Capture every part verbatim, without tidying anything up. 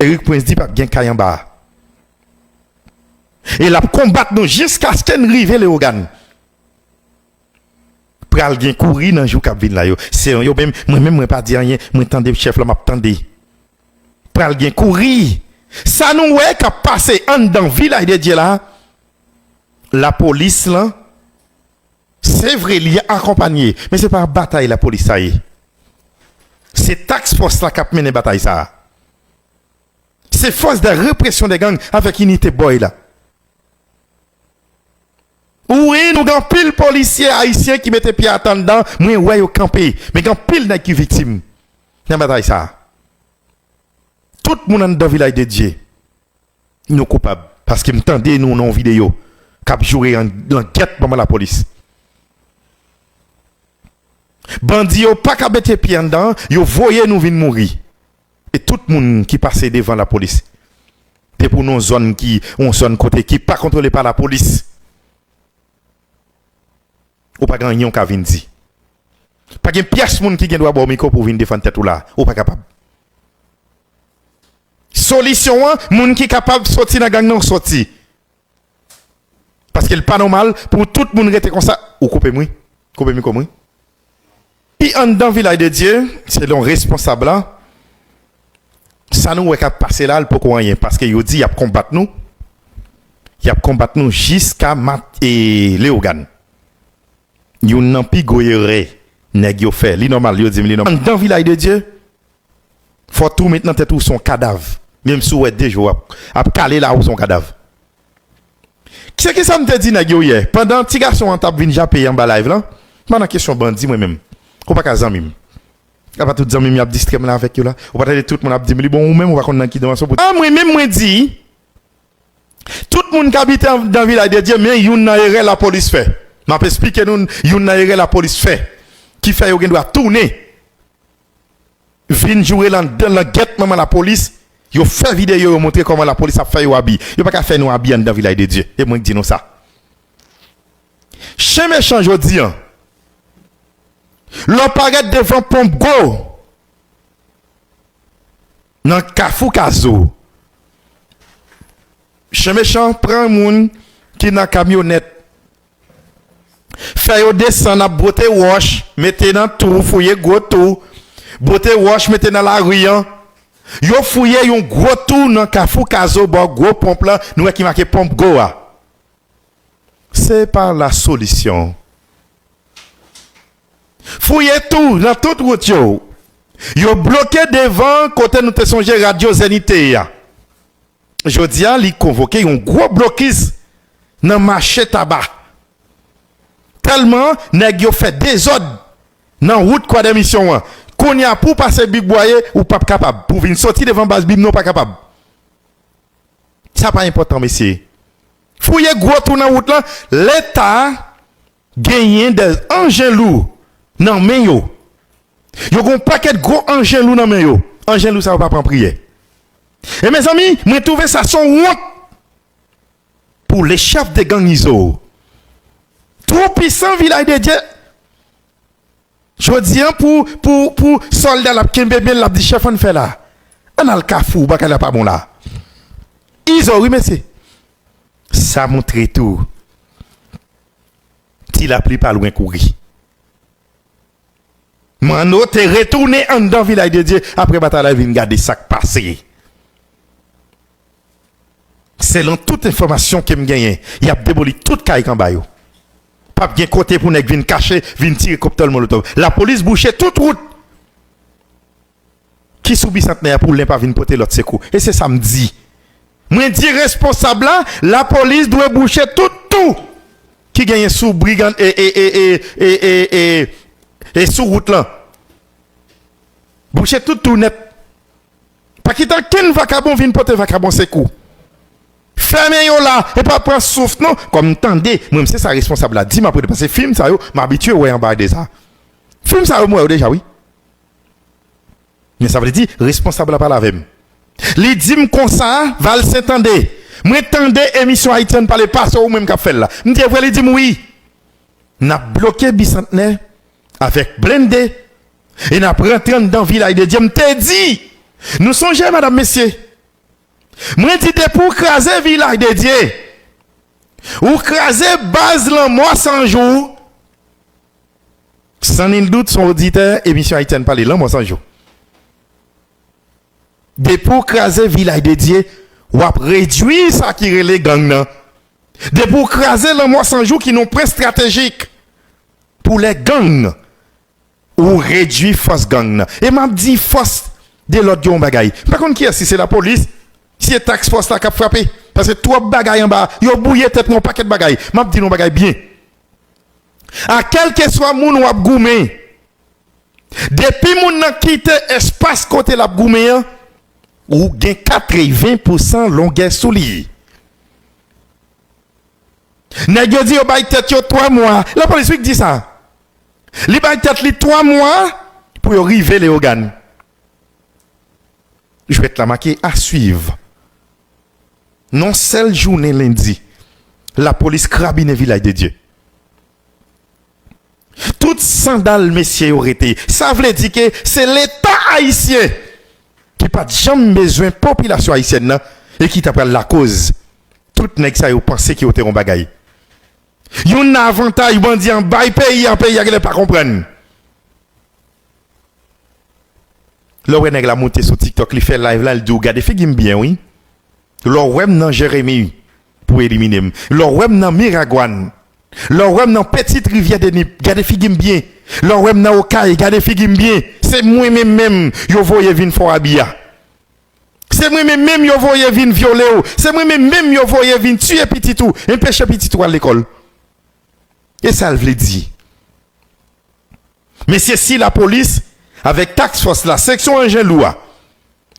Eric Prince di p ap gen kay anba a. E l ap konbat nou jiskaske n rive Leyogàn. Pral gen kouri nan jou k ap vin la yo. Se yo menm, mwen menm, mwen pa di anyen, mwen tande chèf la, m ap tande. Pral gen kouri. Sa nou wè k ap pase anndan Vilaj de Dye la, lapolis lan, se vre, li akonpanye, men se pa batay lapolis sa ye. Se task fòs la k ap mennen batay sa a. Se fòs de represyon de gang avèk inite bòy la. Wi, nou gen anpil polisye ayisyen ki mete pye atè anndan, mwen wè yo kanpe, men gen anpil nèg ki viktim nan batay sa a. Tout moun anndan Vilaj de Dye, nou koupab, paske m tande nou nan yon videyo k ap joure an, langèt manman lapolis. Bandi yo pa ka mete pye anndan, yo voye nou vin mouri. E tout moun ki pase devan lapolis, depi w nan yon zòn ki, yon zòn kote ki pa kontwole pa lapolis, ou pa gen anyen w ka vin di. Pa gen pyès moun ki gen dwa ba w mikwo pou w vin defann tèt ou la. Ou pa kapab. Solisyon an, moun ki kapab soti nan gang nan, soti. Paske l pa nòmal pou tout moun rete konsa. Ou koupe m wi. Koupe mikwo m wi. Pi anndan Vilaj de Dye, selon responsab la, sa nou wè k ap pase la, l poko anyen, paske yo di y ap konbat nou. Y ap konbat nou jiska Mat-, e, Leyogàn. Youn nan pi gwo erè nèg yo fè, li nòmal, yo di m li nòmal. Anndan Vilaj de Dye, fò tou met nan tèt ou se yon kadav. Menm si w wè de jou ap, ap kale la, ou se yon kadav. Se ki sa m te di nèg yo yè, pandan ti gason an t ap vin jape anba live lan, m pa nan kesyon bandi mwen menm. Ou pa ka zanmi m. Apa tout zanmi m y ap distrè m la avèk yo la. Ou pa tande tout moun ap di m li bon, ou menm ou pa konn nan ki dimansyon pou. Ah, mwen menm mwen di, tout moun k abite anndan Vilaj de Dye, men youn nan erè lapolis fè. M ap esplike nou youn nan erè lapolis fè ki fè yo gen dwa tounen vin joure lan, langèt manman lapolis. Yo fè videyo, yo montre kòman lapolis ap fè yo abi. Yo pa ka fè nou abi anndan Vilaj de Dye. E mwen k di nou sa. Chen mechan jodi an, lè w parèt devan Ponp Gwo, nan Kafou Kazo, chen mechan pran moun ki nan kamyonèt, fè yo desann, ap bwote wòch, mete nan twou, fouye gwo twou, bwote wòch, mete nan lari an. Yo fouye yon gwo twou nan Kafou Kazo, bò gwo ponp lan, nou wè ki make Ponp Gwo a. Se pa la solisyon. Fouye twou nan tout wout yo. Yo bloke devan kote nou te sonje radyo Zenith te ye a. Jodi a, li konvoke yon gwo blokis nan mache Taba. Tèlman nèg yo fè dezòd nan wout Kwadèmisyon an. Kounye a, pou w pase Big Bwaye, ou p ap kapab. Pou w vin soti devan baz Bib, non, w pa kapab. Sa pa enpòtan, mesye. Fouye gwo twou nan wout lan, Leta genyen de anjen lou nan men yo. Yo gen yon pakèt gwo anjen lou nan men yo. Anjen lou sa yo pa pran priyè. E mezanmi, mwen twouve sa se yon wont pou le chèf de gang Izo. Twou pisan Vilaj de Dye. Jodi an pou, pou, pou sòlda l ap kenbe men l, l ap di chèf ann fè la. Ann al Kafou, bagay la pa bon la. Izo wi mesye. Sa montre tou. Ti lapli pa lwen kouri. Manno te retounen anndan Vilaj de Dye apre batay la, vin gade sa k pase. Selon tout enfòmasyon ke m genyen, y ap demoli tout kay k anba yo. P ap gen kote pou nèg vin kache, vin tire koptòl molotòv. Lapolis bouche tout wout ki sou Bisantnè a pou len pa vin pote lòt sekou. E se sa m di. Mwen di responsab la, lapolis dwe bouche tout twou ki genyen sou brigann e, e, e, e, e, e, e, e sou wout lan. Bouche tout twou nèt. Pa kite okenn vakabon vin pote vakabon sekou. Fèmen yo la, e pa pran souf non. Kòm m tande, mwen, m se sa responsab la di m ap rele, paske fim sa yo, m abitye wè anba de sa. Fim sa yo, m wè yo deja, wi. Men sa vle di, responsab la pale avè m. Li di m konsa, Valsen tande. Mwen tande emisyon Ayiti Ann Pale pase ou menm k ap fè l la. M di, e vre? Li di m wi. N ap bloke Bisantnè avèk blende e n ap rantre anndan Vilaj de Dye. M te di, nou sonje, madanm, mesye, Mwen di depi w kraze Vilaj de Dye, ou kraze baz Lanmò San Jou. San nil dout, se yon oditè emisyon Ayiti Ann Pale, Lanmò San Jou. Depi w kraze Vilaj de Dye, w ap redwi sa ki rele gang nan. Depi w kraze Lanmò San Jou ki nan pwen estratejik pou lè gang, ou redwi fòs gang nan. E m ap di fòs de lòd yo yon bagay. M pa konn kiyès, si se lapolis, si se task fòs la k ap frape. Paske twòp bagay anba, yo bwouye tèt nou yon pakèt bagay. M ap di nou yon bagay byen. A kèlkeswa moun w ap goumen, depi moun nan kite espas kote l ap goumen an, ou gen katreven pousan longè sou li. Nèg yo di yo bay tèt yo twa mwa. Lapolis wi k di sa. Li bay tèt li twa mwa pou yo rive Leyogàn. Jwèt la make à suivre. Nan sèl jounen lendi, lapolis krabinen Vilaj de Dye. Tout sandal mesye yo rete. Sa vle di ke se Leta ayisyen ki pa t janm bezwen popilasyon ayisyèn nan e ki ta pral lakoz tout nèg sa yo panse ke yo te yon bagay. Youn nan avantaj bandi an bay peyi an, peyi a genlè pa konprann. Lè w wè nèg la moute sou TikTok, li fè live la, li di w gade figi m byen wi. Lè w wè m nan Jeremi pou elimine m. Lè w wè m nan Miragwàn. Lè w wè m nan Petit Rivière de Nip, gade figi m byen. Lè w wè m nan Okay, gade figi m byen. Se mwen menm menm yo voye vin fè w abi a. Se mwen menm menm yo voye vin vyole w. Se mwen menm menm yo voye vin tiye pitit ou, enpeche pitit ou al lekòl. E sa l vle di? Mesye, si lapolis, avèk task fòs la, seksyon anjen lou a,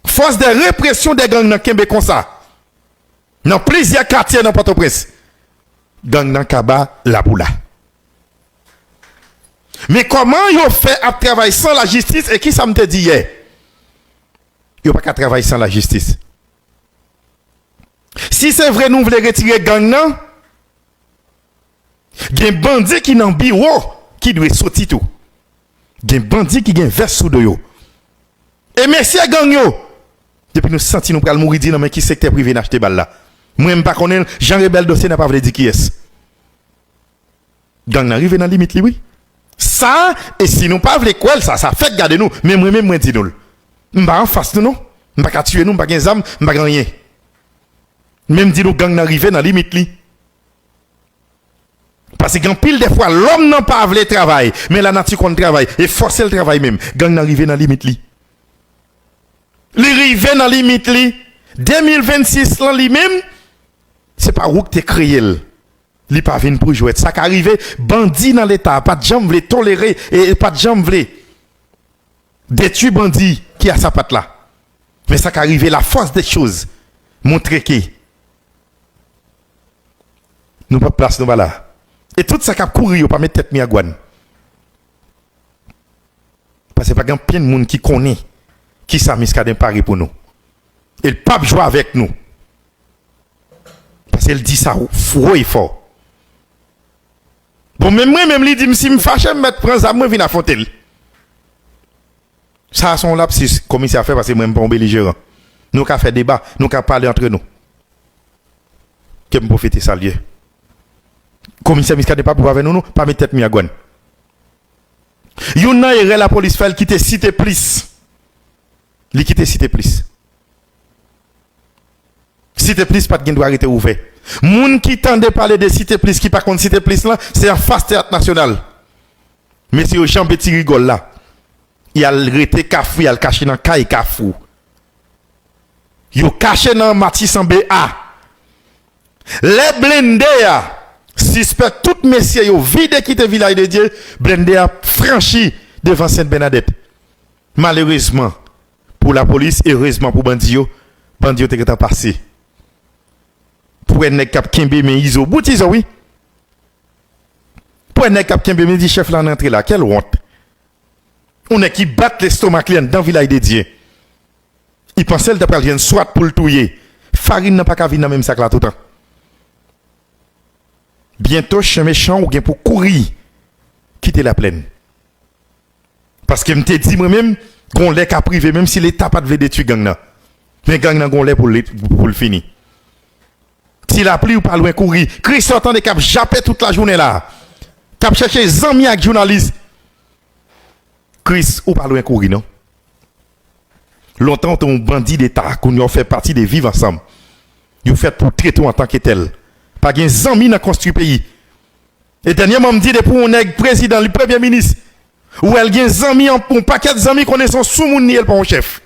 fòs de represyon de gang nan kenbe konsa, nan plizyè katye nan Pòtoprens, gang nan kaba la pou la. Men kòman yo fè ap travay san lajistis e kisa m te di yè? Yo pa ka travay san lajistis. Si se vre nou vle retire gang nan, gen bandi ki nan biwo ki dwe soti tou. Gen bandi ki gen vès sou do yo. E mesye gang yo, depi nou santi nou pral mouri, di nan men ki sektè prive n achte bal la. Mwen, m pa konnen l, jan rebèl dosye n a pa vle di kiyès. Gang nan rive nan limit li, wi. Sa, e si nou pa vle kwè l, sa, sa fèk gade nou. Men mwen menm, mwen di nou l. M pa anfas nou, non. M pa ka tiye nou, m pa gen zam, m pa gen anyen. Men m di nou, gang nan rive nan limit li. Paske gen anpil de fwa, lòm nan pa vle travay, men lanati konn travay, e fòse l travay menm. Gang nan rive nan limit li. Li rive nan limit li. De mil vennsis lan, li menm, se pa ou k te kreye l. Li pa vin pou jwèt. Sa ka rive, bandi nan Leta a pa t janm vle tolere e, e pa t janm vle detwi bandi ki a sapat la. Men sa ka rive, la force des choses montre ke nou p ap plas nou pa la. E tout sa k ap kouri yo pa met tèt mi a gwann. Paske pa gen anpil moun ki konnen kisa Muscadin pare pou nou. E l p ap jwe avèk nou. Paske l di sa wo e fò. Bon, menm mwen menm, li di m si m fache, m mèt pran zam mwen vin afwonte l. Sa a se yon lapsis komisè a fè, paske mwen m pa yon belijeran. Nou ka fè deba, nou ka pale antre nou. Ke m pwofite salye. Komisè Muscadin pa pou avè nou, non, pa met tèt mi a gwann. Youn nan erè lapolis fè, l kite Site Plis. Li kite Site Plis. Site Plis pa t gen dwa rete ouvè. Moun ki tande pale de Site Plis, ki pa konn Site Plis lan, se anfas Teyat Nasyonal. Mesye yo janbe ti rigòl la. Y al rete Kafou, y al kache nan kay Kafou. Yo kache nan Matisan B A. Lè blende a sispèk tout mesye yo vide kite Vilaj de Dye, blende a franchi devan Sent Bènadèt. Malerezman pou lapolis, erezman pou bandi yo, bandi yo te gentan pase. Pou wè nèg k ap kenbe men Izo, bout Izo wi. Pou wè nèg k ap kenbe men di chèf la ann rantre la, kèl wont. Yon nèg ki bat lestomak li anndan Vilaj de Dye. Li panse l ta pral jwenn swat pou l touye. Farin nan pa ka vin nan menm sak la toutan. Byento, chen mechan, ou gen pou kouri kite Laplèn. Paske m te di mwen menm, gon lè k ap rive, menm si Leta pa t vle detwi gang nan. Men gang nan gon lè pou l pou l fini. Ti lapli ou pa lwen kouri. Kris sa w tande k ap jape tout lajounen la, k ap chèche zanmi ak jounalis. Kris ou pa lwen kouri non. Lontan ou te yon bandi deta, kounye a w fè pati de Viv Ansanm. Yo fèt pou trete w antanke tèl. Pa gen zanmi nan konstwi peyi. E dènyèman m di depi yon nèg prezidan, li premye minis, ou wè l gen zanmi, yon pakèt zanmi, konnen se yon soumoun li ye, l pa yon chèf.